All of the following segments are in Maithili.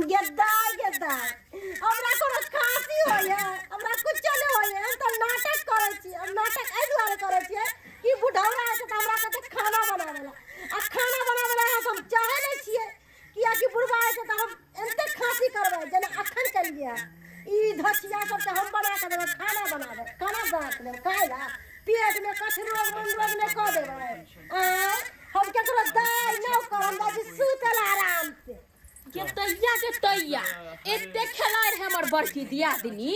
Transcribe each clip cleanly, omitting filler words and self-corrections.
गेदाय गेदाय, हमरा कोनो खांसी होइए, हमरा कुछो नहि होइए। हम तऽ नाटक करै छी। हम नाटक एहि दुआरे करै छियै कि बुढ़ौरा छै तऽ हमरा कहतै खाना बनाबै लए, आ खाना बनाबै लए हम चाहै नहि छियै, कियाकि बुढ़बा छै तऽ हम एते खांसी करबै जेना अखन केलियै हँ। ई धचिया सबके हम बना कऽ देबै खाना, बनाबै खाना बना कऽ देबै खाय लए, पेटमे कछु रोग मन रोग नहि कऽ देबै। आँय, हम केकरो दाइ नहि कर, हम जाइ छी सुतल आराम से। के तैया के तैया एते खेलाइ रहे हमर बड़की दियादनी।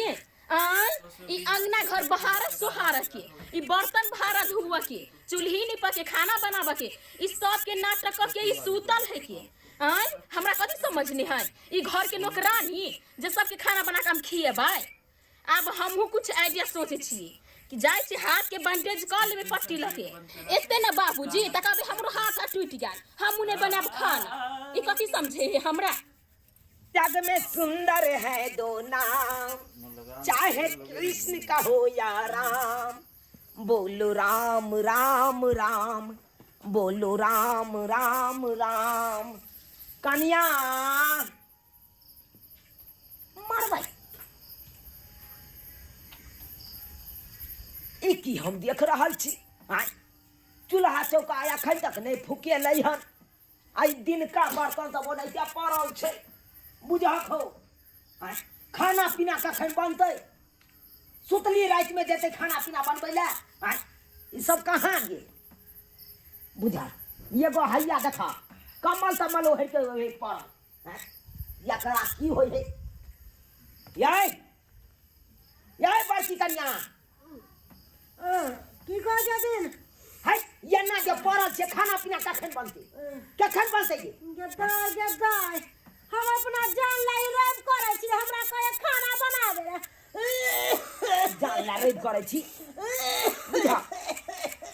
आय, ई अंगना घर बहार सोहार के, ई बर्तन भाड़ा धुआ के, चूल्ही नीप के, खाना बनाबऽ के, ई सब के नाटक क के ई सूतल है के। आय, हमरा कथी समझने है ई घर के नौकरानी जे सबके खाना बना के हम खिएबै? आब हमहूँ कुछ आइडिया सोचे छियै कि जाइ छी हाथ के बैंडेज कऽ लेबै पट्टी लऽ के। एते ने बाबूजी तक अभी हमरो हाथ टूटि गेल, हमहूँ नहि बनायब खाना। ई कथी समझे है हमरा? जग में सुंदर है दो नाम, चाहे कृष्ण का हो या राम। बोलो राम राम राम, बोलो राम राम राम। कनिया मरबै, ई की हम देख रहल छी? आँय, चूल्हा चौका एखन तक नहि फुकेलै हन। आइ दिनका बर्तन सब ओनाहिते पड़ल छै। बुझहक हौ, आँय, खाना पीना कखन बनतै? सुतली रातिमे जेतै खाना पीना बनबै लए। आँय, ई सब कहाँ गेल? बुझा, एगो हैया देखा, कम्बल तम्बल ओढ़ि के ओहि पड़ल। आँय, एकरा की होइ है? यै यै बड़की कनिया। की कहै छथिन? है, एना जे पड़ल छै, खाना पीना कखन बनतै? कखन बनतै ये? गेदाय गेदाय, हम अपना जान लाई रैब करै छी, हमरा कहे खाना बनाबे ला। जान ला रैब करै छी? बुझा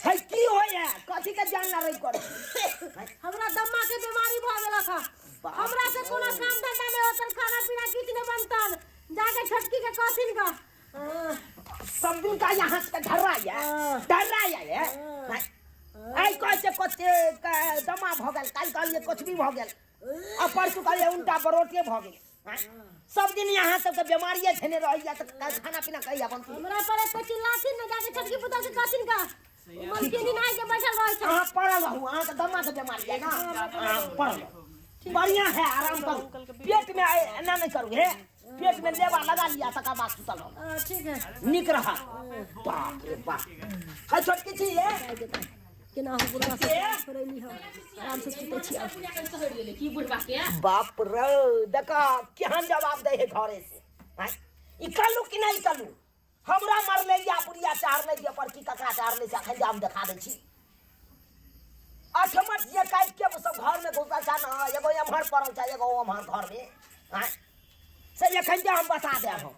है, की होइए? कथी के जान ला रैब करै छी? हमरा दम्मा के बीमारी भऽ गेलक हँ। बाप हमरा से कोनो काम धंधा नहि होतन, खाना पीना किछु नहि बनतन। जाके छोटकी के कहथिन गा। सब दिन का यहाँ से ढर्रा ये, ढर्रा ये ये आई कहै छै कते दमा भऽ गेल, काल्हि कहलियै कुछ भी भऽ गेल, आ परसू कहलियै उल्टा बरोटे भऽ गेल। सब दिन यहाँ सबके बीमारिये धेने रहैया, तऽ खाना पीना कहिया बनतै? हमरा पर एते चिल्लाथिन ने, जाके छोटकी पुतोह के कहथिन का। मलकिनी नाइ के बैठल रहै छै। अहाँ पड़ल रहू, अहाँके दमा के बीमारी है ना, अहाँ पड़ल रहू, बढ़िया है, आराम करू। पेट में एना नहीं करू, हे पेट में लेवा लगा लिया, तकर बाद सुतल रहू। हाँ, ठीक है। नीक रहा। बाप रे बाप, है छोटकी छी ये। केना हो बुढ़वा से छोड़ैली, हम आराम से सुतै छी आब। की बुढ़वा के? बाप रे, देखा केहन जवाब दै है घरे से। आँय, ई कल्लू कि नहीं कल्लू? हमरा मरले या बुढ़िया चारले जे पर की ककरा चारले से अखन जाम देखा दै छी। अठमठ जे काटि के सब घर में घुसल छै ने, एगो एम्हर पड़ल छै, एगो ओम्हर घर में। आँय, से एखन जे हम बता देब हम।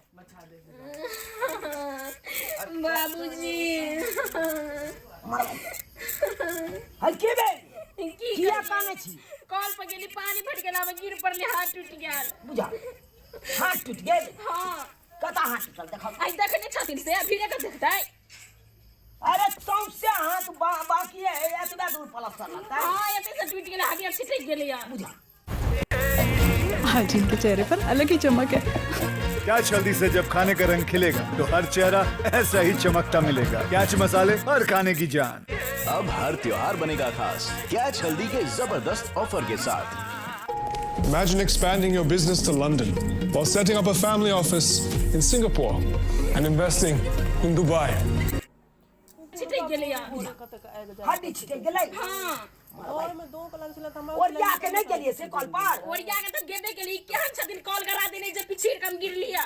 बाबूजी। मरबै है की भेल? की किया कानै छी? कल पर गेली, पानी फट गेल, आब गिर पड़ली, हाथ टूट गेल। बुझा, हाथ टूटि गेल? हाँ। कतऽ हाथ टूटल देखल? आई देखने छथिन से अभी के देखतै। अरे सौंसे हाथ बाकी है, एतबे दूर पलस्तर लगता है। हाँ, एते से टूट गेल, हाथ छिटक गेलै। बुझा, आज इनके चेहरे पर अलग ही चमक है। कैच हल्दी से जब खाने का रंग खिलेगा तो हर चेहरा ऐसा ही चमकता मिलेगा। कैच मसाले, हर खाने की जान। अब हर त्योहार बनेगा खास कैच हल्दी के जबरदस्त ऑफर के साथ। Imagine expanding your business to London while setting up a family office in Singapore and investing in Dubai. छिटक गेलै। हड्डी छिटक गेलै? हाँ। ओरिया के नहि गेलियै से कल पर? ओरिया के तऽ गेबे केली। केहन छथिन, कॉल करा देने जे पिछड़ के हम गिरलिया।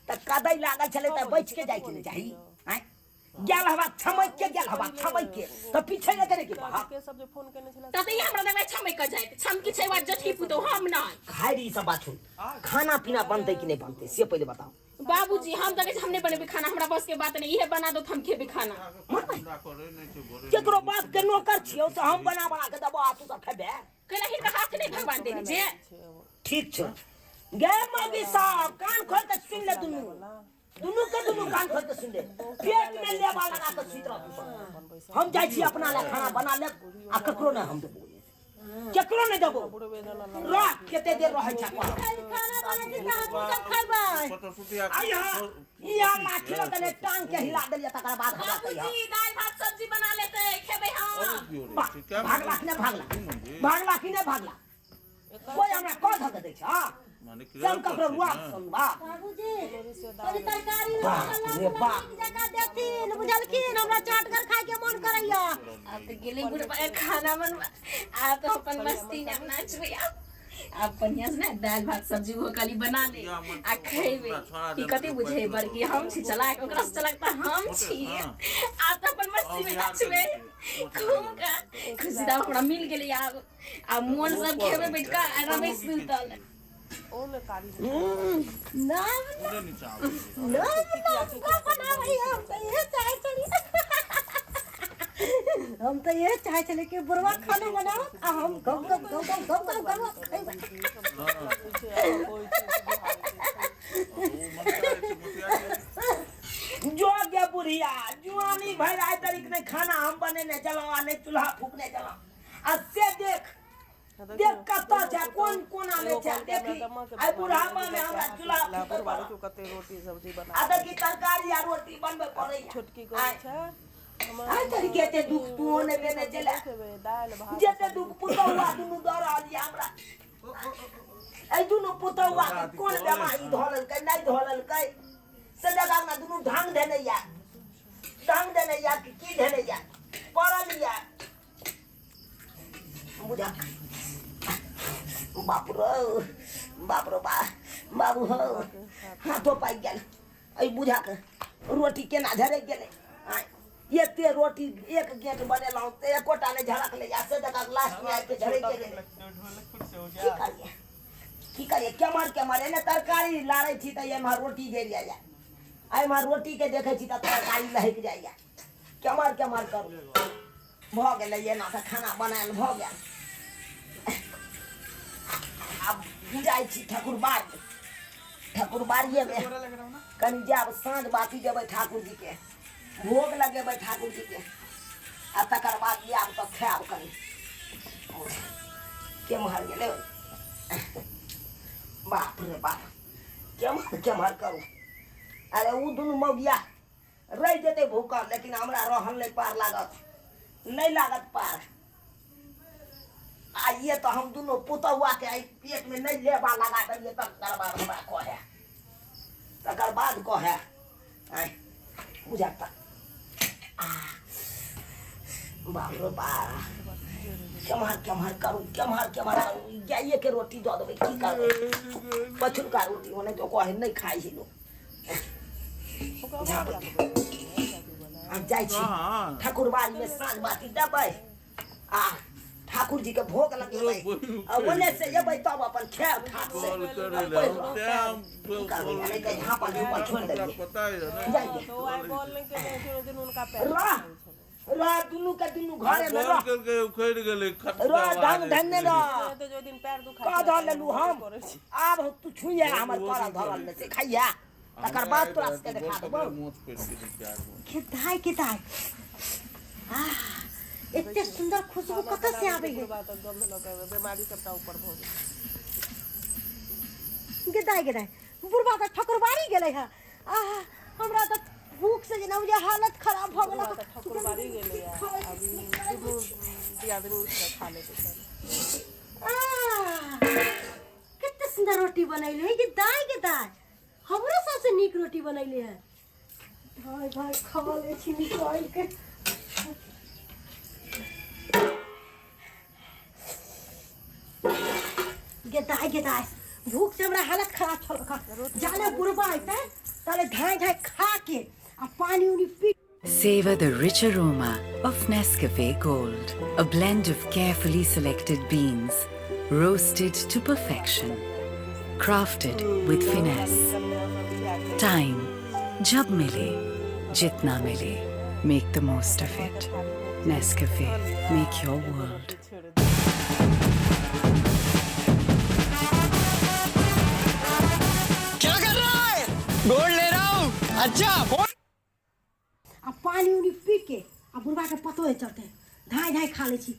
तऽ कदै लागल छलै तऽ बचि के जाइ के ने चाही। आँय, गेल हवा छमकि के, गेल हवा छमकि के तऽ पीछे नहि करे के बहा। तऽ तऽ ई हमरा देखबै छमकि के जाइत छमकी छै वा जटकी पुतोह, हम नहि। खाइ रही सब बात छोड़, खाना पीना बनतै कि नहि बनतै से पहिले बताउ। बाबूजी, हम तऽ कहै छी हम नहि बनेबै खाना, हमरा बस के बात नहि, इहे बना दो तऽ हम खेबै खाना। केकरो बाप के नौकर छियौ से हम बना बना के देबो आ तू सब खेबे? कैला हिनका हाथ नहि भगवान देने जे। ठीक छै गे मौगी साहब, कान खोल के सुन ले, दुनू दुनू के दुनू कान खोल के सुन ले। पेट में लेबा लगा के सुति रह तू सब। हम जाइ छी अपना ले खाना बना लेब आ ककरो नहि हम देबो। केकरो नहि देबो। रह कते देर रहै छै पर। खाना बनै छै तऽ हमहूँ सब खैबै। आइ यहाँ यहाँ लाठी लऽ कने टांग के हिला देलियै तकर बाद हमरा कहिया। बाबूजी दालि भात सब्जी बना लेतै, खेबै हम। भागला कि नहि भागला? भागला कि नहि भागला? कोइ हमरा कह धऽ के दै छै? हँ, से हम ककरो रुआ सुनबा? बाबूजी कनि तरकारी बाप रे बाप। नीक जकाँ देथिन, बुझलखिन? हमरा चाटगर खायके मन करैया। आब तऽ गेलै बुढ़बा खाना बनबा, आब तऽ अपन मस्ती में नाचबै। आब आब बढ़िया से ने दालि भात सब्जी ओहो कली बना ले आ खेबै। ई कथी बुझै बड़की, हम छी चलाक, ओकरा से चलाक तऽ हम छी। आब तऽ अपन मस्ती में नाचबै खूब का खुशी। तऽ हमरा मिल गेलै आब। आ मोन सब खेबै बैठ कऽ आ रहबै सुतल। नाम नाम नाम बनाबै। हम तऽ इहे चाहै छलियै, हम तऽ इहे चाहै छलियै कि बुढ़वा खाना बनाओ आ हम गप गप गप गप गप गप गप खैबै। जो गे बुढ़िया, जुआनी भरि आइ तरीक नहि खाना हम बनेने छलहुँ आ नहि चूल्हा फूकने छलहुँ, आ से देख देख कतऽ छै, कोन कोना मे छै। देखी, आइ बुढ़ापा मे हमरा चूल्हा फूकै पड़ल आ देखी तरकारी आ रोटी बनबै पड़ैया। आइ तरीके एते दुख तू नहि देने छले जते दुख पुतहुआ दुनू दऽ रहल यऽ हमरा। एहि दुनू पुतहुआ के कोन बेमारी धऽ लेलकै, नहि धऽ लेलकै से जगह मे दुनू ढंग धेने यऽ, ढंग देने यऽ कि की धेने यऽ, पड़ल यऽ। बुझा, बाप रो बाप रो बा, बाबू हो, हाथो पाकि गेल। एहि बुझा के रोटी केना झरकि गेलै? आँय, एते रोटी एक गेट बनेलहुँ तऽ एकोटा नहि झरकलै, आ से जगह लास्टमे आबि कऽ झरकि गेलै। की करियै, की करियै? केम्हर केम्हर एने तरकारी लारै छी तऽ एम्हर रोटी जरि जाइए, आ एम्हर रोटीके देखै छी तऽ तरकारी लहकि जाइए। केम्हर केम्हर करू? भऽ गेलै, एना तऽ खाना बनायल भऽ गेल। आब जाइ छी ठाकुरबाड़ी। ठाकुरबाड़िएमे कनि जायब, साँझ बाती देबै ठाकुरजीके, भोग लगेबै ठाकुरजीके, आ तकर बाद आयब तऽ खायब कनि। केम्हर गेलै? बाप रे बाप, केम्हर केम्हर करू? अरे ओ दुनू मौगिया रहि जेतै भूखल, लेकिन हमरा रहल नहि पार लागत, नहि लागत पार। आइए तऽ हम दुनू पुतहुआके एहि पेटमे नहि लेबा लगा देलियै तकर बाद हमरा कहए, तकर बाद कहए। आँय बुझत? बाप रे बा, केम्हर केम्हर करू, केम्हर केम्हर करू? गाइएके रोटी दऽ देबै, की करबै? पछुलका रोटी ओनाहितो कहै नहि खाइ छै लोक। आब जाइ छी ठाकुरबाड़ीमे, साँझ बाती देबै आ ठाकुर जी के भोग लगेबै, आ ओने से एबै तब अपन खायब ठाठ से। की करबै, नहि तऽ झाँपल झूपल छोड़ि देलियै। जाइए, रह रह, दुनू के दुनू घरे में रह रह, ढंग ढंग रह। कह धऽ लेलू हम, आब तू छुइए हमर पड़ल धरल नहि से खाइया, तकर बाद तोरा सबके देखा देबौ। के दाय, के दाय, आह, एते सुंदर खुशबू कतऽ से आबै है? गे दाय, गे दाय, बुढ़बा तऽ ठकुरबाड़ी गेलै है। आह, हमरा तऽ भूख से जेना बुझे हालत खराब भऽ गेल। ठाकुरबाड़ी गेलैया, अभी दुनू दियादनी उठि कऽ खा लेतै। आह, कते सुंदर रोटी बनैले है गे दाय। गे दाय, हमरो सबसे नीक रोटी बनैले है। भाय भाय, खा ले छी निकालि के। गे दाय, गे दाय, भूख से हमरा हालत खराब छल। जाले बुढ़बा अइतै ताले धाय धाय खा के आ पानी उनी पी। Savor the rich aroma of Nescafe Gold, a blend of carefully selected beans, roasted to perfection, crafted with finesse. Time, जब मिले, जितना मिले, make the most of it. Nescafe, make your world. क्या कर रहा है? गोल्ड ले रहा हूँ। अच्छा। आ पानी उनी पी के आ बुढ़बा के पतो चलते, धाय धाय खा लै छी।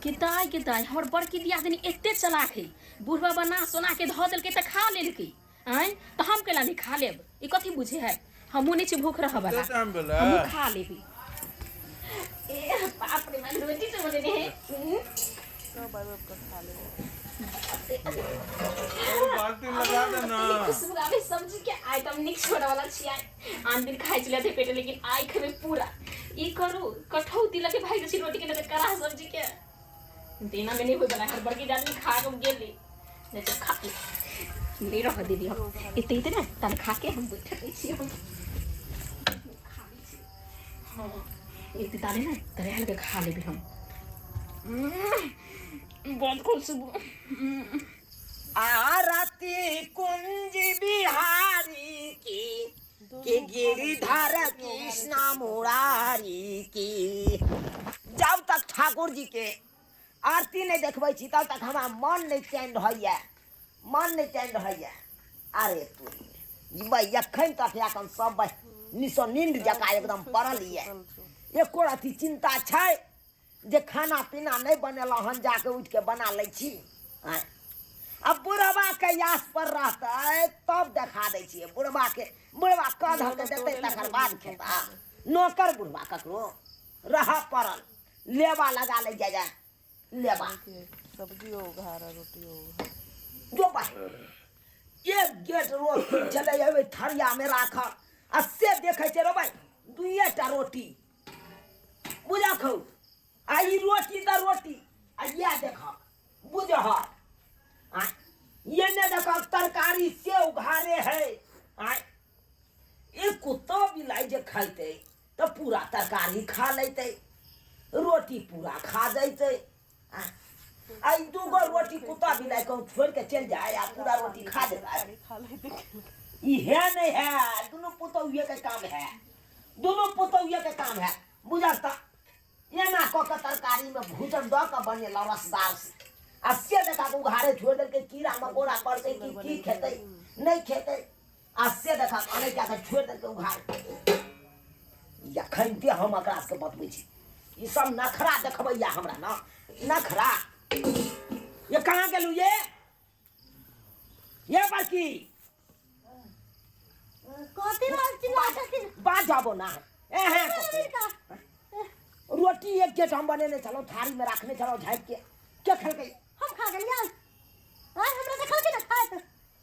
के दाइ हमर बड़की दियादनी एते चलाक है, बुढ़वा बना सोना के धऽ देलकै तऽ खा लेलकै। आँय, तऽ हम केना नहि खा लेब? ई कथी बुझे है? हमहूँ नहि छी भूख रहऽ वाला, हमहूँ खा लेबै। ए बाप रे, रोटी से बनेने है। सब आबि आबि कऽ खा लेबै। बाल्टी लगा देना। खुशबू आबै सब्जी के। आइ तऽ हम नीक छोड़ऽ वाला छियै। आन दिन खाइ छलियै आधे पेट, लेकिन आइ खेबै पूरा। ई करू कठौती लगे भागि जाइ छी रोटी के, नहि तऽ कड़ा सब्जी के देना में नहीं होय बला। हर बड़की आदमी खा के गेली, नहीं तो खा नहीं रह दीदी। हम एते एते ने तन खा के हम बैठल रहै छी, हम खा लै छी। हाँ, एते ताले ने तरह के खा लेबै हम। बहुत खुशबू। आरती कुंज बिहारी की, कि गिरिधर कृष्ण मुरारी की। जब तक ठाकुर जी के आरती नहीं देखबै छी तब तक हमरा मन नहीं चैन रहैया, मन नहीं चैन रहैया। अरे तू भाई, एखन तक एखन सब निसो नींद जकाँ एकदम पड़ल ये। एको रति चिंता छै जे खाना पीना नहीं बनेलहुँ हन, जाके उठि के बना लै छी? आँय, अब बुढ़वा के आस पर रहतै तब देखा दै छियै बुढ़वा के। बुढ़वा कह धऽ के देतै तकर बाद खेता। नौकर बुढ़वा ककरो रह पड़ल, लेबा लगा लै जा जा लेबा। सब्जियो उघारा, रोटियो उघारा। जो भाई, एक गेट रोटी छलै ओहि थरियामे राखल, आ से देखै छै रो भाई दुइए टा रोटी बुझक हौ। आ ई रोटी तऽ रोटी, आ इएह देख बुझह, आ ये ने देख तरकारी से उघारे है। आ ई कुत्तो बिलाइ जे खैतै तऽ पूरा तरकारी खा लेतै, रोटी पूरा खा जैतै। आ ई दूगो रोटी कुत्ता बिलाइ कहूँ छोड़ि के चलि जाय आ पूरा रोटी खा जेतै। खा लेतै। ई है नहीं है, दुनू पुतौहिए के काम है, दुनू पुतौहिए के काम है। बुझल तऽ एना कऽ के तरकारीमे भूजन दऽ कऽ बनेलहुँ रसदार, आ से देखा कऽ उघारे छोड़ि देलकै। कीड़ा मकोड़ा पड़तै कि की खेतै नहि खेतै? आ से देखा अनै कए कऽ छोड़ि देलकै उघारे। एखनते हम एकरा सबके बतबै छी, ई सब नखरा देखबैया हमरा न नखरा। ये कहाँ गेलू ये? ये बड़की कथी रहल चिल्ला छथिन? बाज जाबो ना। ए हे, रोटी एक गेट हम बनेने छलहुँ, थारीमे राखने छलहुँ झाँपि के, के खेलकै? हम खा गेलियै। आय, हमरा देखलकै ने खाइत।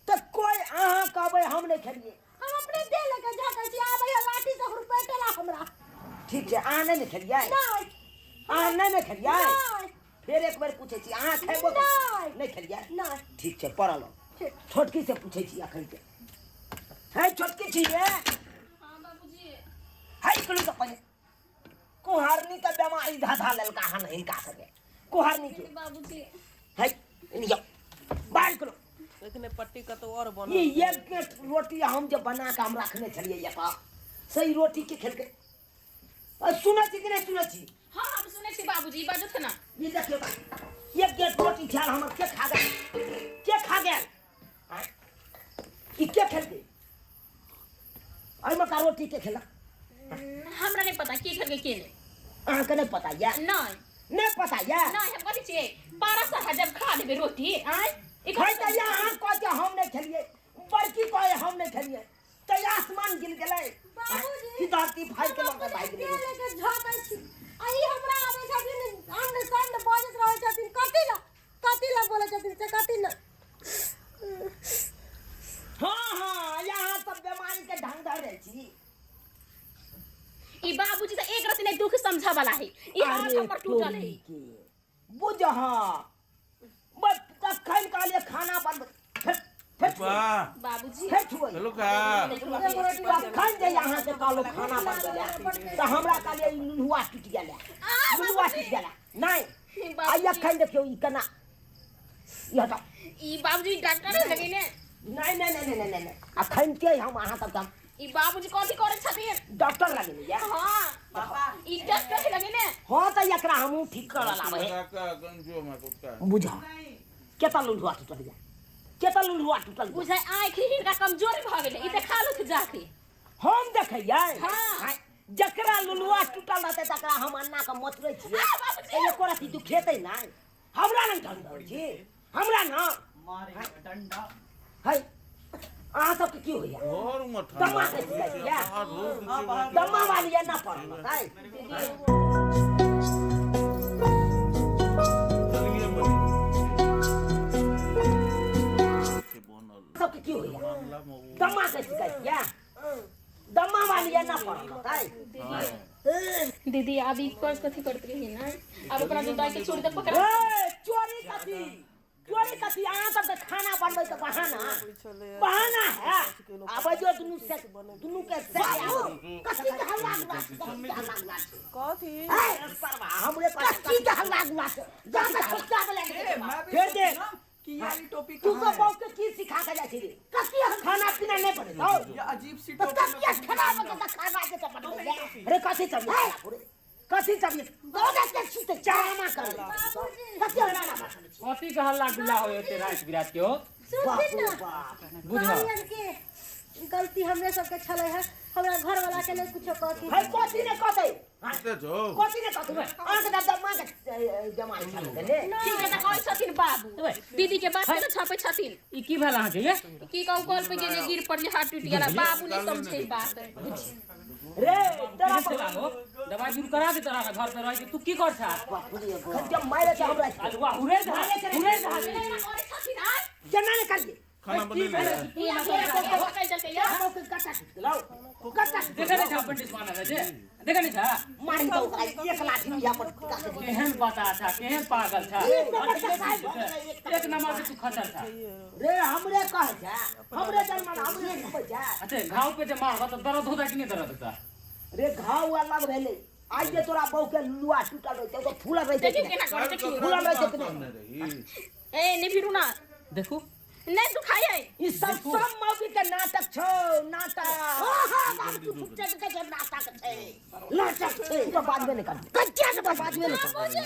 तऽ कोइ अहाँ कहबै हम नहि खेलियै? हम अपने देह लऽ के झाँकै छी, आबै है लाठी से हुरपेटेला हमरा। ठीक छै, अहाँ नहि ने खेलियै? नहि। अहाँ नहि ने खेलियै? नहि। फेर एक बेर पूछै छी, अहाँ खेबो? नहि। नहि खेलियै? नहि। ठीक छै, पड़ल। ठीक। छोटकी से पूछै छी अखन के। है छोटकी छी ये? हाँ बाबूजी। है कहलू तऽ पहिले कुहारनी के बेमारी धधा लेलका हन हिनका सबके, कुहारनी के। बाबूजी। है इनि जाओ, बाहर करो। एखने पट्टी कतौ और बनल। ई एक गेट रोटी हम जे बना के हम रखने छलियै एतऽ, से ई रोटी के खेलकै? सुनै छी कि नहि सुनै छी? हाँ, हम सुनै छी बाबूजी, बाजू ना। ई देखियौ तऽ एक गेट रोटी छल हमर, के खा गेल? के खा गेल? आँय? ई के खेलकै? एहिमे का रोटी के खेलक? हमरा नहीं पता के खेलकै के नहीं। अहाँके नहि पता यऽ? नहीं। नहि पता यऽ? नहीं। हम कथी छियै पारा सहा जब खा लेबै रोटी? आँय, ई है तऽ अहाँ कहै छै हम नहि खेलियै, बड़की कहै हम नहि खेलियै, तऽ आसमान गिर गेलै बाबूजी, कि धरती फाड़ि के हम लऽ के अपने भागि देह गेलै? लऽ के झाँकै छी आ ई हमरा आबै छथिन अंड संड बजैत रहै छथिन। कथी लए, कथी लए बोलै छथिन से कथी लए? हाँ हाँ, यहाँ सब बेमारी के ढंग धरे छी। ई बाबूजी तऽ एक रति नहीं दुख समझा वाला है। ई हाथ अरे हमर टूटल है। तोरी के बुझह, बस तखन कहलियै खाना बनबै, फेर फेर छुए। वाह। बाबूजी। फेर छुए। चलू का। तखन जे अहाँके कहलहुँ खाना बनबै लए तऽ हमरा कहलियै ई नुनुआ टूटि गेलै, नुनुआ टूटि गेलै। नहि, आ एखन देखियौ ई केना, ई हटाउ। ई बाबूजी डॉक्टर लगे ने? नहि नहि नहि नहि नहि नहि, अखन के हम अहाँ सबके हम ई बाबूजी कथी करै छथिन? डॉक्टर लगेलियै। हाँ, ई डॉक्टर लगे ने? हाँ, तऽ एकरा हमहूँ ठीक करऽ लाबै है। बुझ, केतऽ लुल्हुआ टूटल यऽ, केतऽ लुल्हुआ टूटल यऽ? बुझाय आँखि हिनका कमजोर भऽ गेलै। ई देखा लुथ जाके। हम देखैयै? हाँ। जकरा लुलुआ टूटल रहतै तकरा हम अन्ना के मोचरै छियै। एको रत्ती दुखेतै नहि। हमरा नहि ढंग रहै छी, हमरा न डंडा है। अहाँ सबके की होइया? दम्मा के सिखाइ? दम्मा वाली ना पड़ल है। सबके की होइया? दम्मा के सिखाइ? दम्मा वाली ना पड़ल है। दीदी अब ई कर कथी करत रही ना, अब अपना दाई के छोड़ दे पकड़। चोरी कथी, चोरी कथी? अहाँ सबके खाना बनबै के बहाना बहाना है। आबै जो दुनू से दुनू के से कथी के हल्ला गुल्ला? कथी हमरे कथी के हल्ला गुल्ला? जा के छोटका के ले फेर दे कि ये टोपी तू सब बहु के की सिखा के जाइ छी रे? कथी खाना पीना नहीं बने तो ये अजीब सी तो टोपी कथी खाना बने त खाना के त बनबै अरे कथी सब कथी सब गोदा के सुते चामा कर कथी हल्ला कथी के हल्ला गुल्ला होय होते रात बिरात के हो? सुनथिन ना, बुझा के गलती हमरे सबके छलै है, हमरा घर वाला के नहीं कुछो कहती है। कथी ने कहतै? कथी ने कहतै? अहाँ के दादा मां के जमाई छलै ने। ठीक है त कहै छथिन बाबू दीदी के बात के न छापै छथिन। ई की भेल अहाँ के? ये की कहू, कल पे गेले गिर पड़ले, हाथ टूट गेला, बाबू नहीं समझे बात रे। तोरा हो दवाई दूर करा दे तोरा घर पे रह के तू की कर छा? जब मारे के हमरा अलुआ उरे धा उरे धा करे छथिन। आ जना ने कर खाना बने ले ई हमरा के कह देलकै या हम के कटा लाओ कटा देखे नहीं छा पंडित माना जे देखे नहीं छा मारी तो ओकरा एक लाठी बिया पर टिका के केहन बता छा, केहन पागल छा, एक नंबर से तू खचर छा रे। हमरे कह जा, हमरे जन्म हमरे कहै जा। अच्छा घाव पे जे मारबा त दर्द होता कि नहीं दर्द होता रे? घाव अलग भेलै। आज जे तोरा बहू के लुआ टूटल रहतै तो फूलल रहतै, देखियो केना करे, देखियो फूलल रहतै कि नहीं? ए नहीं फिरू ना, देखू नहीं दुखाई है। ई सब सब मौगी के नाटक छौ, नाटक। हां हां बाबू तू छुट्टे के के नाटक छै, नाटक छै। तो बाद में निकाल कच्चा के बाद में निकाल। बाबूजी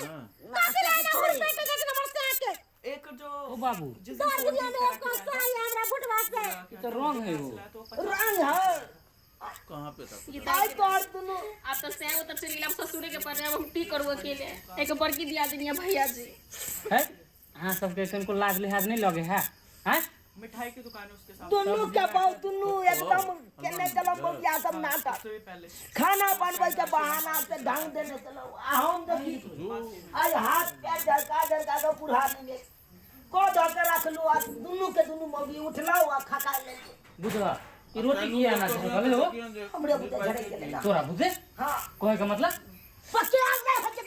काहे लाना हो रुपए के एक नंबर से आके एक जो ओ बाबू दर दुनिया में एक कौन है हमरा बुटवा से ई तो रंग है, वो रंग है कहां पे था? आई तोर दुनु आप तो से वो तब चली गेल ससुरे के पर अब हम की करू अकेले? एक बड़की दिया दिनिया भैया जी है। अहाँ सबके कनको लाज लिहाज नहीं लगे है? हैं मिठाई की दुकान है उसके सामने। दुनु के बहु दुनु एकदम केने चलो बगिया सब नाटक खाना बनबै के बहाना से ढंग देने चलो। आ हम देखी आज हाथ पैर झड़का झड़का के बुढ़ा में को धर के रखलु। आ दुनु के दुनु मौगी उठलौ आ खा ले। बुझला ई रोटी की आना छै भले हो हमरे बुझे झड़ै के लेला तोरा बुझे। हां कहे के मतलब पक्के आज नहीं हो के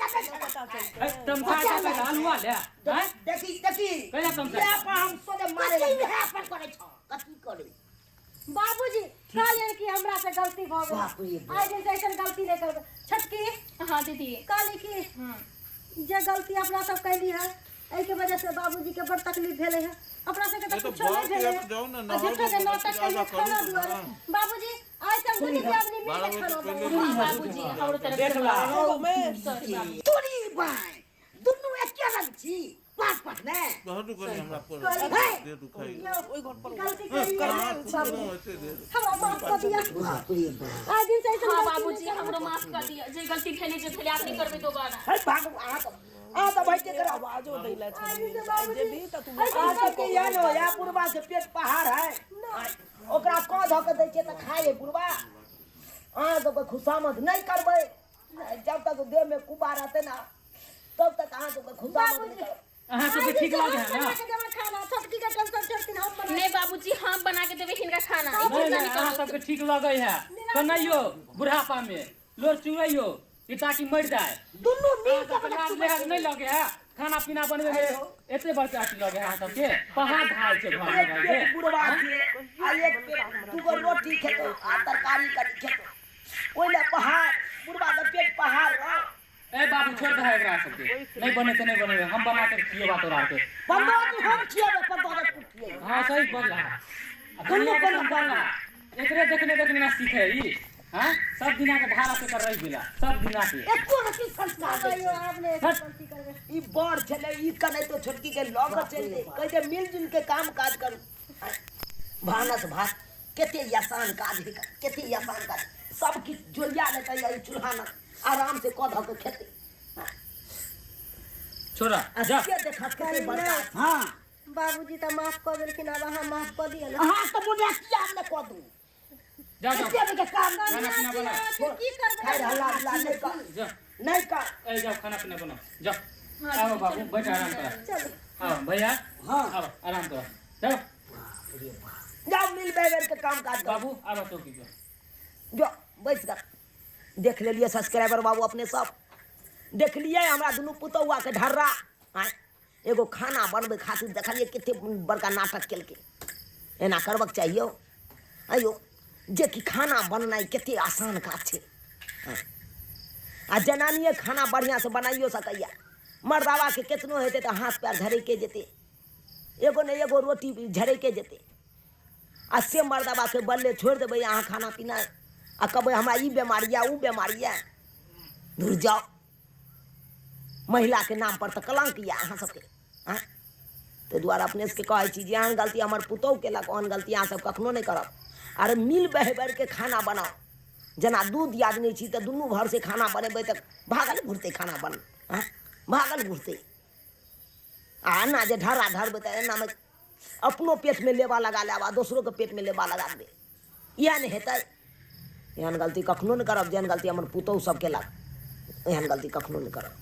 ए तमसा के हलवा ले हैं देखी देखी कैला तमसा ये पर हम सोदे मारे कथी है अपन करै छौ कथी करै? बाबूजी कहलियन कि हमरा से गलती भ गेल, आज दिन से ऐसन गलती नहीं करबै। छोटकी हां दीदी कहली कि जे गलती अपना सब कैली है एहि के वजह से बाबूजी के बड़ तकलीफ भेलै है, अपना सबके तऽ कुछो नहीं भेलै है। आ झूठो के नाटक कैली खाना दुआरे। बाबूजी आज तक दुनू आदमी मिल के खाना बनेबै। बाबूजी हमरो तरफ देख ला तोरी बाय दुनू एके रंग छी पास पास ने बहुत दुखाई हमरा पर दे दुखाई ओई घर पर गलती कैली हमरा माफ कर दिया आज दिन से ऐसन हां गलती बाबूजी हमरो माफ कर दिया, जे गलती भेलै जे भेलै आप नहीं करबै दोबारा। हे भाग आ त भाई के कर आवाजो दैला छलै जे भी त तू आ सबके ये नो या बुढ़वा के पेट पहाड़ है, ओकरा क ध के दै छै त खाए बुढ़वा। अहाँ सबके खुशामद नहीं करबै जब तक देह में कुबा रहतै ना तब तक अहाँ सबके खुशामद नहीं करबै। अहाँ सबके ठीक लागे है ना? छोटकी के टेंशन छोड़थिन हम बना नहीं बाबूजी हम बना के देबै हिनका खाना। नहीं नहीं अहाँ सबके ठीक लगे है कन्हैयो बुढ़ापा में लोर चुरैयो ई ताकि मर जाए। दुनू मिल के लाज लिहाज नहीं लगे है खाना पीना बनबे में एते बड़का अथी लगे है अहाँ सबके पहाड़ ढाल छै घर में एक पेट बुढ़वा के आ एक पेट दूगो रोटी खेतो आ तरकारी करी खेतो ओइ ले पहाड़ बुढ़वा के पेट पहाड़ रह। ए बाबू छोड़ दे एकरा सबके, नहीं बने तो नहीं बने, हम बना के खिएबा तोरा के। 15 दिन हम खिएबै, 15 दिन तू खिएबै। हां सही बोल रहा दुनू कोन बोल रहा एकरे देखने देखने ना सीखे ई। हां सब दिना के धारा से कर रही गेला सब दिना के एको रति संस्कार आइयो आपने गलती करबै। ई बड़ छलै ई कने तो छोटकी के लऽ के चलि गेलै, कहै जे मिलजुल के काम काज करू। भानस भात कते आसान काज है, कते आसान काज। सब किछु जोड़िया लेतै एहि चूल्हा ने आराम से कऽ धऽ के खेतै। छोड़ा आ जा। से देखत कते बड़का। हाँ बाबूजी तऽ माफ कऽ देलखिन, आब अहाँ माफ कऽ दिअ ने। अहाँ तऽ मुन्ना किया ने कऽ दू। जा जा। एते के काम खाना पीना बना। की करबै? खैर हल्ला गुल्ला नहि कर। जा। नहि कर। ए जाओ खाना पीना बनाओ जाओ। आओ बाबू बैठ आराम करो। चलू। आओ भैया। हाँ। आओ आराम करो चलो। जाओ मिल बैठ के काम काज करो। बाबू आबो चौकी पर। जो बैस कर। देख लेलिए सब्सक्राइबर बाबू अपने सब देख लिए हमरा दुनू पुतौआ के ढर्रा। आँय एगो खाना बनबै खातिर देखलिए कते बड़का नाटक केलकै। एना करबक चाहियो आइयो जे कि खाना बननाइ कते आसान काज छै। आ जनानिए खाना बढ़िआँ से बनाइयो सकैया, मर्दावा के केतनो हेतै तऽ हाथ पैर झरैके जेतै, एगो ने एगो रोटी झरैके जेतै। आ से मर्दावा के बल्ले छोड़ि देबै अहाँ खाना पीना आ कहबै हमरा ई बेमारी यऽ ओ बेमारी यऽ। दूर जाओ, महिलाके नाम पर तऽ कलंक यऽ अहाँ सबके। आँय ताहि दुआरे अपने सबके कहै छी जे एहन गलती हमर पुतोहु केलक ओहन गलती अहाँ सब कखनो नहि करब। अरे मिल बहि के खाना बनाउ, जेना दू दियादनी छी तऽ दुनू भर से खाना बनेबै तऽ भागल घुरतै खाना बन। आँय भागल घुरतै। आ एना जे ढर्रा ढरबै तऽ एनामे अपनो पेटमे लेबा लगा लेब आ दोसरोके पेटमे लेबा लगा देबै, इएह ने हेतै। एहन गलती कखनो नहि करब जेहन गलती हमर पुतोहु सब केलक, एहन गलती कखनो नहि करब।